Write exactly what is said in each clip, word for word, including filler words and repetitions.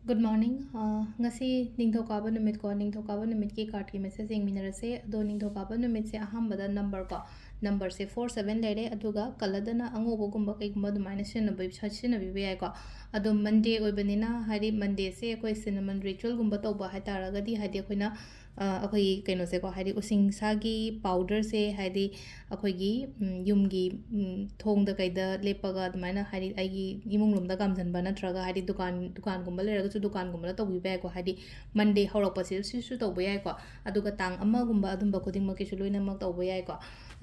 Good morning. ꯑ, ꯉꯁꯤ ꯅꯤꯡꯊꯧꯀꯥꯕ ꯅꯨꯃꯤꯠꯀꯣ, ꯅꯤꯡꯊꯧꯀꯥꯕ ꯅꯨꯃꯤꯠꯀꯤ cardꯀꯤ message ꯌꯦꯡꯃꯤꯟꯅꯔꯁꯦ꯫ ꯑꯗꯣ ꯅꯤꯡꯊꯧꯀꯥꯕ ꯅꯨꯃꯤꯠꯁꯦ ꯑꯍꯥꯟꯕꯗ numberꯀꯣ, numberꯁꯦ four seven ꯂꯩꯔꯦ, ꯑꯗꯨꯒ colourꯗꯅ ꯑꯉꯧꯕꯒꯨꯝꯕ ꯀꯩꯒꯨꯝꯕ ꯑꯗꯨꯃꯥꯏꯅ ꯁꯤꯖꯤꯟꯅꯕ-, ꯁꯤꯖꯤꯟꯅꯕꯤꯕ ꯌꯥꯏꯀꯣ꯫ ꯑꯗꯣ Monday ꯑꯣꯏꯕꯅꯤꯅ, ꯍꯥꯏꯗꯤ Mondayꯁꯦ ꯑꯩꯈꯣꯏ cinnamon ritualꯒꯨꯝꯕ ꯇꯧꯕ ꯍꯥꯏꯇꯥꯔꯒꯗꯤ, ꯍꯥꯏꯗꯤ ꯑꯩꯈꯣꯏꯅ, ꯑ, ꯑꯩꯈꯣꯏꯒꯤ ꯀꯩꯅꯣꯁꯦꯀꯣ, ꯍꯥꯏꯗꯤ ꯎꯁꯤꯡꯁꯥꯒꯤ powderꯁꯦ, ꯍꯥꯏꯗꯤ ꯑꯩꯈꯣꯏꯒꯤ, ꯎꯝ, ꯌꯨꯝꯒꯤ, ꯎꯝ, ꯊꯣꯡꯗ ꯀꯩꯗ ꯂꯦꯞꯄꯒ ꯑꯗꯨꯃꯥꯏꯅ, ꯍꯥꯏꯗꯤ ꯑꯩꯒꯤ ꯏꯃꯨꯡ ꯂꯣꯝꯗ ꯀꯥꯝꯁꯤꯟꯕ ꯅꯠꯇ꯭ꯔꯒ, ꯍꯥꯏꯗꯤ ꯗꯨꯀꯥꯟ, ꯗꯨꯀꯥꯟꯒꯨꯝꯕ ꯂꯩꯔꯒꯁꯨ ꯗꯨꯀꯥꯟꯒꯨꯝꯕꯗ ꯇꯧꯕꯤꯕ ꯌꯥꯏꯀꯣ, ꯍꯥꯏꯗꯤ Monday ꯍꯧꯔꯛꯄꯁꯤꯗ ꯁꯤꯁꯨ ꯇꯧꯕ ꯌꯥꯏꯀꯣ꯫ ꯑꯗꯨꯒ ꯇꯥꯡ ꯑꯃꯒꯨꯝꯕ ꯑꯗꯨꯝꯕ ꯈꯨꯗꯤꯡꯃꯛꯀꯤꯁꯨ ꯂꯣꯏꯅꯃꯛ ꯇꯧꯕ ꯌꯥꯏꯀꯣ꯫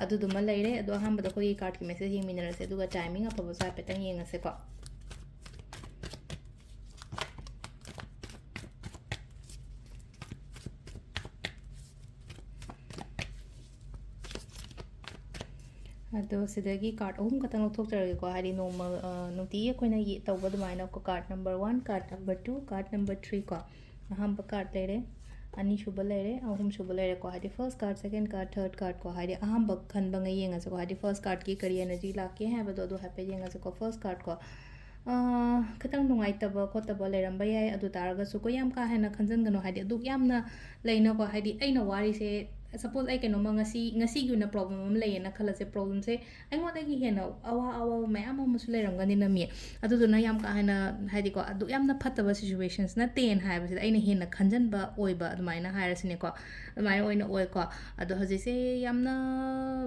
ꯑꯗꯨꯗꯨꯃ ꯂꯩꯔꯦ꯫ ꯑꯗꯣ ꯑꯍꯥꯟꯕꯗ ꯑꯩꯈꯣꯏꯒꯤ cardꯀꯤ message ꯌꯦꯡꯃꯤꯟꯅꯔꯁꯦ, ꯑꯗꯨꯒ timing ꯑꯐꯕꯁꯨ ꯍꯥꯏꯐꯦꯠꯇꯪ ꯌꯦꯡꯉꯁꯦꯀꯣ꯫ ꯑꯗꯣ ꯁꯤꯗꯒꯤ card ꯑꯍꯨꯝ ꯈꯛꯇꯪ ꯂꯧꯊꯣꯛꯆꯔꯒꯦꯀꯣ, ꯍꯥꯏꯗꯤ ꯅꯣꯡꯃ, ꯑ, ꯅꯨꯡꯇꯤꯒꯤ ꯑꯩꯈꯣꯏꯅ ꯌꯦ-, ꯇꯧꯕ ꯑꯗꯨꯃꯥꯏꯅ꯫ Card number one, card number two, card number three ꯀꯣ꯫ ꯑꯍꯥꯟꯕ card ꯂꯩꯔꯦ, ꯑꯅꯤꯁꯨꯕ ꯂꯩꯔꯦ, ꯑꯍꯨꯝꯁꯨꯕ ꯂꯩꯔꯦꯀꯣ꯫ ꯍꯥꯏꯗꯤ first card, second card, third card ꯀꯣ꯫ ꯍꯥꯏꯗꯤ ꯑꯍꯥꯟꯕ ꯈꯟꯕꯉꯩ ꯌꯦꯡꯉꯁꯤꯀꯣ꯫ ꯍꯥꯏꯗꯤ first cardꯀꯤ ꯀꯔꯤ energy ꯂꯥꯛꯀꯦ ꯍꯥꯏꯕꯗꯣ ꯑꯗꯨ ꯍꯥꯏꯐꯦꯠ ꯌꯦꯡꯉꯁꯤꯀꯣ꯫ First cardꯀꯣ꯫ ꯑ, ꯈꯤꯇꯪ ꯅꯨꯡꯉꯥꯏꯇꯕ ꯈꯣꯠꯇꯕ ꯂꯩꯔꯝꯕ ꯌꯥꯏ, ꯑꯗꯨ ꯇꯥꯔꯒꯁꯨꯀꯣ ꯌꯥꯝ ꯀꯥ ꯍꯦꯟꯅ ꯈꯟꯖꯟꯒꯅꯨ꯫ ꯍꯥꯏꯗꯤ ꯑꯗꯨꯛ ꯌꯥꯝꯅ ꯂꯩꯅꯀꯣ, ꯍꯥꯏꯗꯤ ꯑꯩꯅ ꯋꯥꯔꯤꯁꯦ, suppose ꯑꯩ ꯀꯩꯅꯣꯝꯃ ꯉꯁꯤ, ꯉꯁꯤꯒꯤ ꯑꯣꯏꯅ problem ꯑꯃ ꯂꯩꯌꯦꯅ ꯈꯜꯂꯁꯦ, problemꯁꯦ ꯑꯩꯉꯣꯟꯗꯒꯤ ꯍꯦꯟꯅ ꯑꯋꯥ ꯑꯋꯥꯕ ꯃꯌꯥꯝ ꯑꯃꯁꯨ ꯂꯩꯔꯝꯒꯅꯤꯅ ꯃꯤ꯫ ꯑꯗꯨꯗꯨꯅ ꯌꯥꯝ ꯀꯥ ꯍꯦꯟꯅ, ꯍꯥꯏꯗꯤꯀꯣ, ꯑꯗꯨꯛ ꯌꯥꯝꯅ ꯐꯠꯇꯕ situations ꯅꯠꯇꯦꯅ ꯍꯥꯏꯕꯁꯤꯗ ꯑꯩꯅ ꯍꯦꯟꯅ ꯈꯟꯖꯟꯕ ꯑꯣꯏꯕ, ꯑꯗꯨꯃꯥꯏꯅ ꯍꯥꯏꯔꯁꯤꯅꯦꯀꯣ꯫ ꯑꯗꯨꯃꯥꯏꯅ ꯑꯣꯏꯅ ꯑꯣꯏꯀꯣ꯫ ꯑꯗꯣ ꯍꯧꯖꯤꯛꯁꯦ ꯌꯥꯝꯅ,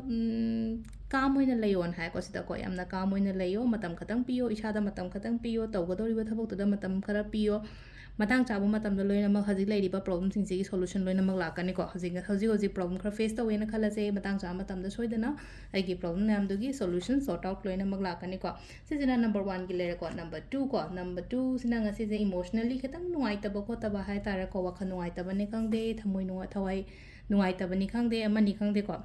ꯎꯝ, calm ꯑꯣꯏꯅ ꯂꯩꯌꯣꯅ ꯍꯥꯏꯀꯣ ꯁꯤꯗꯀꯣ꯫ ꯌꯥꯝꯅ calm ꯑꯣꯏꯅ ꯂꯩꯌꯣ, ꯃꯇꯝ ꯈꯛꯇꯪ ꯄꯤꯌꯣ, ꯏꯁꯥꯗ ꯃꯇꯝ ꯈꯛꯇꯪ ꯄꯤꯌꯣ, ꯇꯧꯒꯗꯧꯔꯤꯕ ꯊꯕꯛꯇꯨꯗ ꯃꯇꯝ ꯈꯔ ꯄꯤꯌꯣ꯫ ꯃꯇꯥꯡ ꯆꯥꯕ ꯃꯇꯝꯗ ꯂꯣꯏꯅꯃꯛ ꯍꯧꯖꯤꯛ ꯂꯩꯔꯤꯕ problemꯁꯤꯡꯁꯤꯒꯤ solution ꯂꯣꯏꯅꯃꯛ ꯂꯥꯛꯀꯅꯤꯀꯣ꯫ ꯍꯧꯖꯤꯛ, ꯍꯧꯖꯤꯛ ꯍꯧꯖꯤꯛ problem ꯈꯔ face ꯇꯧꯋꯦꯅ ꯈꯜꯂꯁꯦ, ꯃꯇꯥꯡ ꯆꯥꯕ ꯃꯇꯝꯗ ꯁꯣꯏꯗꯅ ꯑꯩꯒꯤ problem ꯃꯌꯥꯝꯗꯨꯒꯤ solution sort out ꯂꯣꯏꯅꯃꯛ ꯂꯥꯛꯀꯅꯤꯀꯣ꯫ ꯁꯤꯁꯤꯅ number oneꯒꯤ ꯂꯩꯔꯦꯀꯣ꯫ Number two ꯀꯣ, number twoꯁꯤꯅ ꯉꯁꯤꯁꯦ emotionally ꯈꯤꯇꯪ ꯅꯨꯡꯉꯥꯏꯇꯕ ꯈꯣꯠꯇꯕ ꯍꯥꯏꯇꯥꯔꯦꯀꯣ, ꯋꯥꯈꯜ ꯅꯨꯡꯉꯥꯏꯇꯕꯅꯤ ꯈꯪꯗꯦ, ꯊꯃꯣꯏ ꯅꯨꯡꯉꯥꯏ-, ꯊꯋꯥꯏ ꯅꯨꯡꯉꯥꯏꯇꯕꯅꯤ ꯈꯪꯗꯦ, ꯑꯃꯅꯤ ꯈꯪꯗꯦꯀꯣ,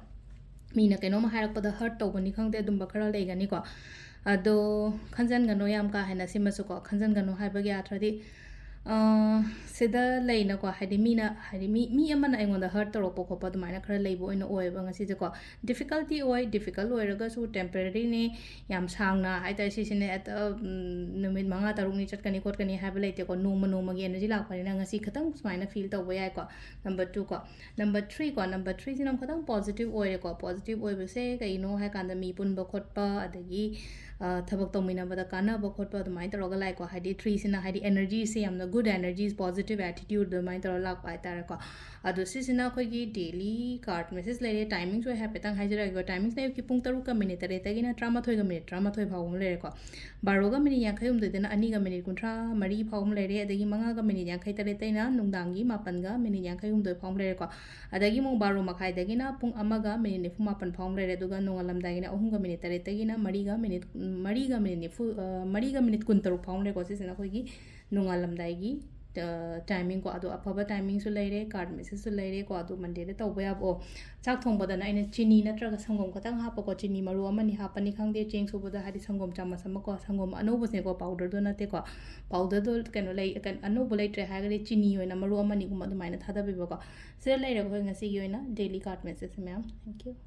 ꯃꯤꯅ ꯀꯩꯅꯣꯝꯃ ꯍꯥꯏꯔꯛꯄꯗ hurt ꯇꯧꯕꯅꯤ ꯈꯪꯗꯦ, ꯑꯗꯨꯝꯕ ꯈꯔ ꯂꯩꯒꯅꯤꯀꯣ꯫ ꯑꯗꯣ ꯈꯟꯖꯟꯒꯅꯨ ꯌꯥꯝ ꯀꯥ ꯍꯦꯟꯅ ꯁꯤꯃꯁꯨꯀꯣ, ꯈꯟꯖꯟꯒꯅꯨ ꯍꯥꯏꯕꯒꯤ ꯑꯥꯔꯊꯗꯤ ꯑ, ꯁꯤꯗ ꯂꯩꯅꯀꯣ, ꯍꯥꯏꯗꯤ ꯃꯤꯅ, ꯍꯥꯏꯗꯤ ꯃꯤ, ꯃꯤ ꯑꯃꯅ ꯑꯩꯉꯣꯟꯗ ꯍꯔꯠ ꯇꯧꯔꯛꯄ ꯈꯣꯠꯄ ꯑꯗꯨꯃꯥꯏꯅ ꯈꯔ ꯂꯩꯕ ꯑꯣꯏꯅ ꯑꯣꯏꯌꯦꯕ ꯉꯁꯤꯁꯦꯀꯣ꯫ ꯗꯤꯐꯤꯀꯜꯇꯤ ꯑꯣꯏ, ꯗꯤꯐꯤꯀꯜ ꯑꯣꯏꯔꯒꯁꯨ ꯇꯦꯝꯄꯔꯔꯤꯅꯦ, ꯌꯥꯝ ꯁꯥꯡꯅ ꯍꯥꯏꯇꯥꯔꯦ꯫ ꯁꯤꯁꯤꯅ ꯍꯦꯛꯇ, ꯎꯝ, ꯅꯨꯃꯤꯠ ꯃꯉꯥ ꯇꯔꯨꯛꯅꯤ ꯆꯠꯀꯅꯤ ꯈꯣꯠꯀꯅꯤ ꯍꯥꯏꯕ ꯂꯩꯇꯦꯀꯣ꯫ ꯅꯣꯡꯃ ꯅꯣꯡꯃꯒꯤ ꯑꯦꯅꯔꯖꯤ ꯂꯥꯛꯄꯅꯤꯅ ꯉꯁꯤ ꯈꯤꯇꯪ ꯁꯨꯃꯥꯏꯅ ꯐꯤꯜ ꯇꯧꯕ ꯌꯥꯏꯀꯣ꯫ ꯅꯝꯕꯔ ꯇꯨ ꯀꯣ, ꯅꯝꯕꯔ ꯊ꯭ꯔꯤ ꯀꯣ, ꯅꯝꯕꯔ ꯊ꯭ꯔꯤꯁꯤꯅ ꯑꯃꯨꯛ ꯈꯤꯇꯪ ꯄꯣꯖꯤꯇꯤꯚ ꯑꯣꯏꯔꯦꯀꯣ꯫ ꯄꯣꯖꯤꯇꯤꯚ ꯑꯣꯏꯕꯁꯦ ꯀꯩꯅꯣ ꯍꯥꯏꯀꯥꯟꯗ ꯃꯤ ꯄꯨꯟꯕ ꯈꯣꯠꯄ, ꯑꯗꯒꯤ, ꯑ, ꯊꯕꯛ ꯇꯧꯃꯤꯟꯅꯕꯗ ꯀꯥꯟꯅꯕ ꯈꯣꯠꯄ ꯑꯗꯨꯃꯥꯏꯅ ꯇꯧꯔꯒ ꯂꯥꯛꯑꯦꯀꯣ꯫ ꯍꯥꯏꯗꯤ ꯊ꯭ꯔꯤꯁꯤꯅ ꯍꯥꯏꯗꯤ ꯑꯦꯅꯔꯖꯤꯁꯦ ꯌꯥꯝꯅ ꯒꯨꯗ ꯑꯦꯅꯔꯖꯤꯁ, ꯄꯣꯖꯤꯇꯤꯚ ꯑꯦꯇꯤꯇ꯭ꯌꯨꯠ ꯑꯗꯨꯃꯥꯏꯅ ꯇꯧꯔꯒ ꯂꯥꯛꯄ ꯍꯥꯏꯇꯥꯔꯦꯀꯣ꯫ ꯑꯗꯣ ꯁꯤꯁꯤꯅ ꯑꯩꯈꯣꯏꯒꯤ ꯗꯦꯂꯤ ꯀꯥꯔꯠ ꯃꯦꯁꯦꯖ ꯂꯩꯔꯦ꯫ ꯇꯥꯏꯃꯤꯡꯁꯨ ꯑꯩ ꯍꯥꯏꯐꯦꯠꯇꯪ ꯍꯥꯏꯖꯔꯛꯑꯒꯦꯀꯣ꯫ ꯇꯥꯏꯃꯤꯡꯁꯤꯅ ꯑꯌꯨꯛꯀꯤ ꯄꯨꯡ ꯇꯔꯨꯛꯀ ꯃꯤꯅꯤꯠ ꯇꯔꯦꯠꯇꯒꯤꯅ ꯇꯔꯥꯃꯥꯊꯣꯏꯒ ꯃꯤꯅꯤꯠ ꯇꯔꯥꯃꯥꯊꯣꯏ ꯐꯥꯎꯕ ꯑꯃ ꯂꯩꯔꯦꯀꯣ꯫ ꯕꯥꯔꯣꯒ ꯃꯤꯅꯤꯠ ꯌꯥꯡꯈꯩ ꯍꯨꯝꯗꯣꯏꯗꯅ ꯑꯅꯤꯒ ꯃꯤꯅꯤꯠ ꯀꯨꯟꯊ꯭ꯔꯥ ꯃꯔꯤ ꯐꯥꯎꯕ ꯑꯃ ꯂꯩꯔꯦ꯫ ꯑꯗꯒꯤ ꯃꯉꯥꯒ ꯃꯤꯅꯤꯠ ꯌꯥꯡꯈꯩ ꯇꯔꯦꯠꯇꯩꯅ ꯅꯨꯡꯗꯥꯡꯒꯤ ꯃꯥꯄꯟꯒ ꯃꯤꯅꯤꯠ ꯌꯥꯡꯈꯩ ꯍꯨꯝꯗꯣꯏ ꯐꯥꯎꯕ ꯑꯃ ꯂꯩꯔꯦꯀꯣ꯫ ꯑꯗꯒꯤ ꯑꯃꯨꯛ ꯕꯥꯔꯣ ꯃꯈꯥꯏꯗꯒꯤꯅ ꯄꯨꯡ ꯑꯃꯒ ꯃꯤꯅꯤꯠ ꯅꯤꯐꯨ ꯃꯥꯄꯟ ꯐꯥꯎꯕ ꯂꯩꯔꯦ꯫ ꯑꯗꯨꯒ ꯅꯣꯡꯉꯥꯜꯂꯝꯗꯥꯏꯒꯤꯅ ꯑꯍꯨꯝꯒ ꯃꯤꯅꯤꯠ ꯇꯔꯦꯠꯇꯒꯤꯅ ꯃꯔꯤꯒ ꯃꯤꯅꯤꯠ, ꯃꯔꯤꯒ ꯃꯤꯅꯤꯠ ꯅꯤꯐꯨ, ꯑ, ꯃꯔꯤꯒ ꯃꯤꯅꯤꯠ ꯀꯨꯟꯇꯔꯨꯛ ꯐꯥꯎꯕ ꯂꯩꯔꯦꯀꯣ꯫ ꯁꯤꯁꯤꯅ ꯑꯩꯈꯣꯏꯒꯤ ꯅꯣꯡꯉꯥꯜꯂꯝꯗꯥꯏꯒꯤ, ꯑ, ꯇꯥꯏꯃꯤꯡꯀꯣ꯫ ꯑꯗꯣ ꯑꯐꯕ ꯇꯥꯏꯃꯤꯡꯁꯨ ꯂꯩꯔꯦ, ꯀꯥꯔꯠ ꯃꯦꯁꯦꯖꯁꯨ ꯂꯩꯔꯦꯀꯣ꯫ ꯑꯗꯣ ꯃꯟꯗꯦꯗ ꯇꯧꯕ ꯌꯥꯕ, ꯑꯣ, ꯆꯥꯛ ꯊꯣꯡꯕꯗꯅ ꯑꯩꯅ ꯆꯤꯅꯤ ꯅꯠꯇ꯭ꯔꯒ ꯁꯪꯒꯣꯝ ꯈꯛꯇꯪ ꯍꯥꯞꯄꯀꯣ꯫ ꯆꯤꯅꯤ ꯃꯔꯨ ꯑꯃꯅꯤ ꯍꯥꯞꯄꯅꯤ ꯈꯪꯗꯦ, ꯆꯦꯡ ꯁꯨꯕꯗ ꯍꯥꯏꯗꯤ ꯁꯪꯒꯣꯝ ꯆꯥꯃꯁ ꯑꯃꯀꯣ, ꯁꯪꯒꯣꯝ ꯑꯅꯧꯕꯁꯦꯀꯣ, ꯄꯥꯎꯗꯔꯗꯣ ꯅꯠꯇꯦꯀꯣ꯫ ꯄꯥꯎꯗꯔꯗꯣ ꯀꯩꯅꯣ ꯂꯩ, ꯀꯩꯅꯣ, ꯑꯅꯧꯕ ꯂꯩꯇ꯭ꯔꯦ ꯍꯥꯏꯔꯒꯗꯤ ꯆꯤꯅꯤ ꯑꯣꯏꯅ ꯃꯔꯨ ꯑꯃꯅꯤꯒꯨꯝꯕ ꯑꯗꯨꯃꯥꯏꯅ ꯊꯥꯗꯕꯤꯕꯀꯣ꯫ ꯁꯤꯗ ꯂꯩꯔꯦ ꯑꯩꯈꯣꯏ ꯉꯁꯤꯒꯤ ꯑꯣꯏꯅ ꯗꯦꯂꯤ ꯀꯥꯔꯠ ꯃꯦꯁꯦꯖꯁꯦ ꯃꯌꯥꯝ꯫ Thank you꯫